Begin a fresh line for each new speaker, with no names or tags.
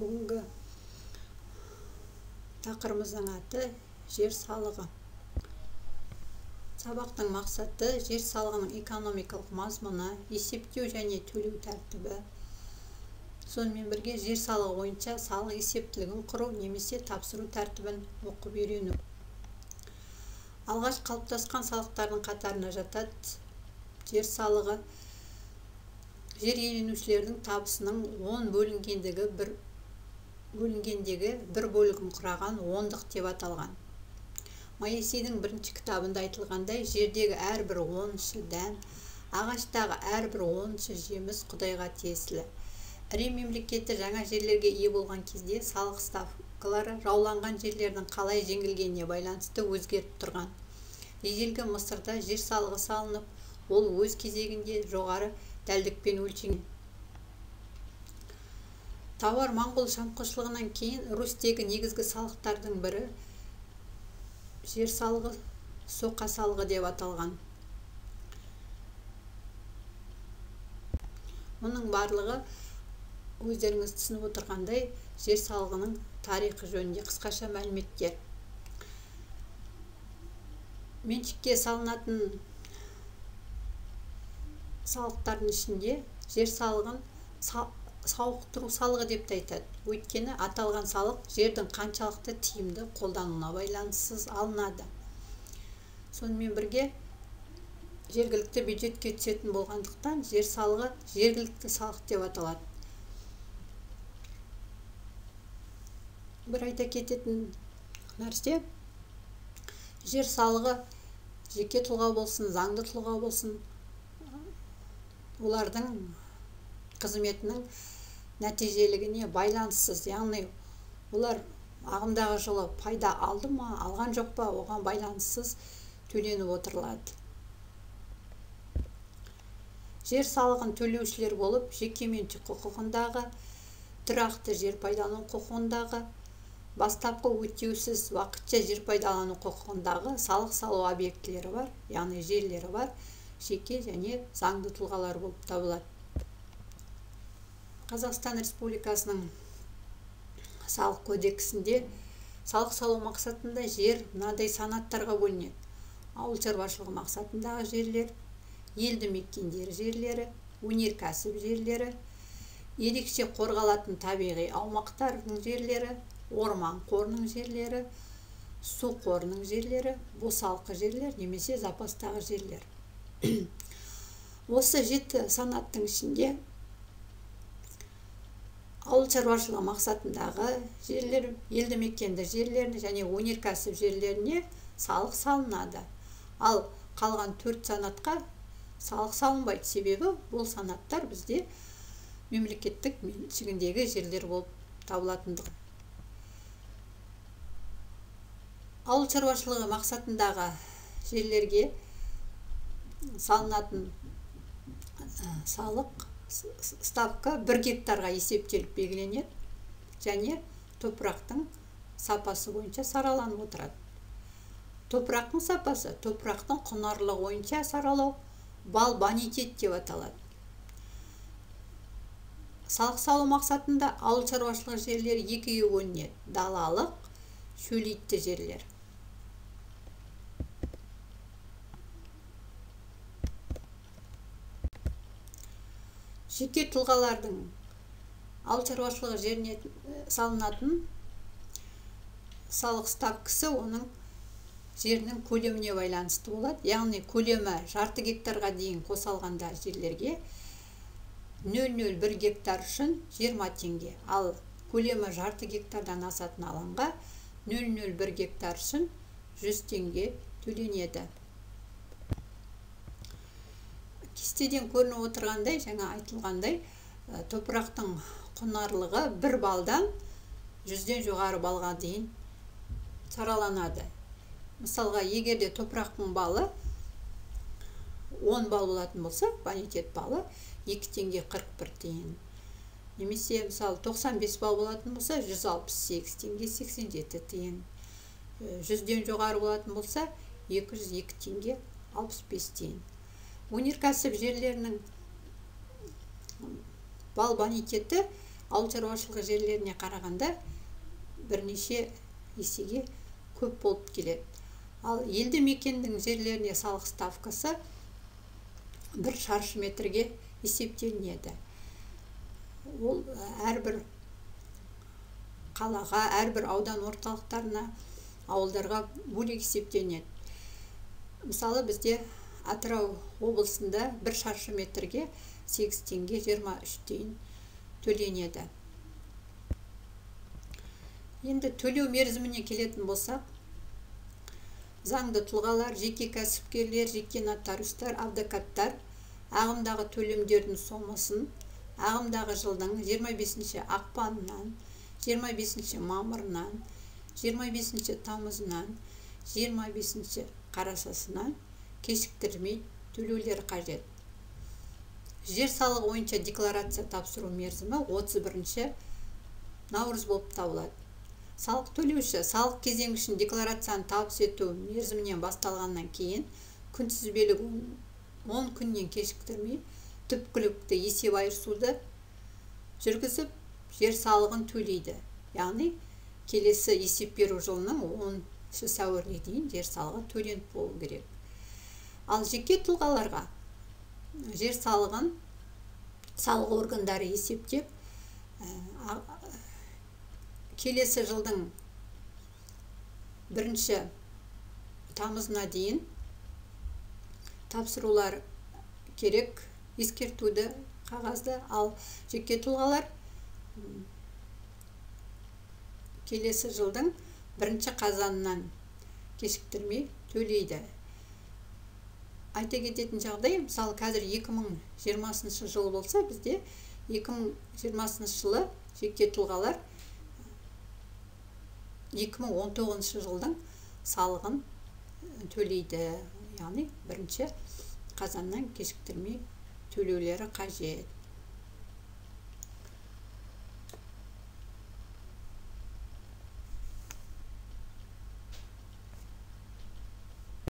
Бүгінгі тақырыбымыздың аты жер салығы. Сабақтың мақсаты жер салығының экономикалық мазмұны, есептеу және төлеу тәртібі. Сонымен бірге жер салығы бойынша салық есептілігін құру немесе тапсыру тәртібін оқып үйрену. Алғаш қалыптасқан салықтардың қатарына жатады жер салығы. Жер иеленушілердің табысының 10 бөлінгендегі бір бөлігін құраған ондық деп аталған. Моисейдің бірінші кітабында айтылғандай, жердегі әрбір оныншы дән, ағаштағы әрбір оныншы жеміс Құдайға тиесілі. Рим мемлекеті жаңа жерлерге ие болған кезде салық ставкалары жауланған жерлердің қалай жеңілгеніне байланысты өзгеріп тұрған. Ежелгі Мысырда жер салығы салынып, ол өз кезегінде жоғары дәлдікпен өлшенген. Тауар моңғол шапқыншылығынан кейін Русьтегі негізгі салықтардың бірі жер салығы, соқа салығы деп аталған. Мұның барлығы өздеріңіз түсініп отырғандай жер салығының тарихы жөнінде қысқаша мәліметтер. Меншікке салынатын салықтардың ішінде жер салығын сауықтыру салығы деп те айтады. Өйткені аталған салық жердің қаншалықты тиімді қолдануына байланыссыз алынады. Сонымен бірге жергілікті бюджетке түсетін болғандықтан жер салығы жергілікті салық деп аталады. Бір айта кететін нәрсе, жер салығы жеке тұлға болсын, заңды тұлға болсын, олардың қызметінің нәтижелігіне байланыссыз, яғни олар ағымдағы жылы пайда алды ма, алған жоқ па, оған байланыссыз төленіп отырылады. Жер салығын төлеушілер болып жеке меншік құқығындағы, тұрақты жер пайдалану құқығындағы, бастапқы өтеусіз уақытша жер пайдалану құқығындағы салық салу объектілері бар, яғни жерлері бар, жеке және заңды тұлғалар болып табылады. Қазақстан Республикасының салық кодексінде салық салу мақсатында жер мынадай санаттарға бөлінеді. Ауыл шаруашылығы мақсатындағы жерлер, елді мекендер жерлері, өнеркәсіп жерлері, ерекше қорғалатын табиғи аумақтардың жерлері, орман қорының жерлері, су қорының жерлері, босалқы жерлер немесе запастағы жерлер. Осы 7 санаттың ішінде ауыл шаруашылығы мақсатындағы жерлер, елді мекенді жерлеріне және өнеркәсіп жерлеріне салық салынады. Ал қалған 4 санатқа салық салынбайды, себебі бұл санаттар бізде мемлекеттік меншігіндегі жерлер болып табылатындық. Ауыл шаруашылығы мақсатындағы жерлерге салынатын салық ставка 1 гектарға есептеліп белгіленеді және топырақтың сапасы бойынша сараланып отырады. Топырақтың сапасы топырақтың құнарлығы бойынша саралау бал бонитет деп аталады. Салық салу мақсатында ауыл шаруашылығы жерлері екіге бөлінеді: далалық, шөлейтті жерлер. Жеке тұлғалардың ауыл шаруашылығы жеріне салынатын салық ставкасы оның жерінің көлеміне байланысты болады. Яғни көлемі жарты гектарға дейін қосалғанда жерлерге 0,01 гектар үшін 20 теңге, ал көлемі жарты гектардан асатын алаңға 0,01 гектар үшін 100 теңге төленеді. Кестеден көрініп отырғандай, жаңа айтылғандай, топырақтың құнарлығы 1 балдан 100-ден жоғары балға дейін сараланады. Мысалға, егер де топырақтың балы 10 балл болатын болса, бонитет балы 2 теңге 41 тиын. Немесе, мысалы, 95 балл болатын болса, 168 теңге 87 тиын. 100-ден жоғары болатын болса, 202 теңге 65 тиын. Өнеркәсіп жерлерінің бал бонитеті ауыл шаруашылығы жерлеріне қарағанда бірнеше есеге көп болып келеді. Ал елді мекендің жерлеріне салық ставкасы 1 шаршы метрге есептелінеді. Ол әрбір қалаға, әрбір аудан орталықтарына, ауылдарға бөлек есептелінеді. Мысалы, бізде Атырау облысында 1 шаршы метрге 8 теңге 23 тиын төленеді. Енді төлеу мерзіміне келетін болсақ, заңды тұлғалар, жеке кәсіпкерлер, жеке нотариустар, адвокаттар ағымдағы төлемдердің сомасын ағымдағы жылдың 25 ақпанынан, 25 мамырынан, 25 тамызынан, 25 қарашасынан кешіктірмей төлеулері қажет. Жер салығы бойынша декларация тапсыру мерзімі 31 наурыз болып табылады. Салық төлеуші салық кезеңі үшін декларацияны табыс ету мерзімінен басталғаннан кейін күнтізбелік 10 күннен кешіктірмей түпкілікті есеп айырысуды жүргізіп, жер салығын төлейді. Яғни келесі есеп беру жылының 10 сәуіріне дейін жер салығы төленіп болу керек. Ал жеке тұлғаларға жер салығын салық органдары есептеп, келесі жылдың 1 тамызына дейін тапсырулар керек ескертуді қағазды. Ал жеке тұлғалар келесі жылдың 1 қазанынан кешіктірмей төлейді. Айта кететін жағдай, мысалы, қазір 2020 жыл болса, бізде 2020 жылы жеке тұлғалар 2019 жылдың салығын төлейді. Яғни 1 қазаннан кешіктірмей төлеулері қажет.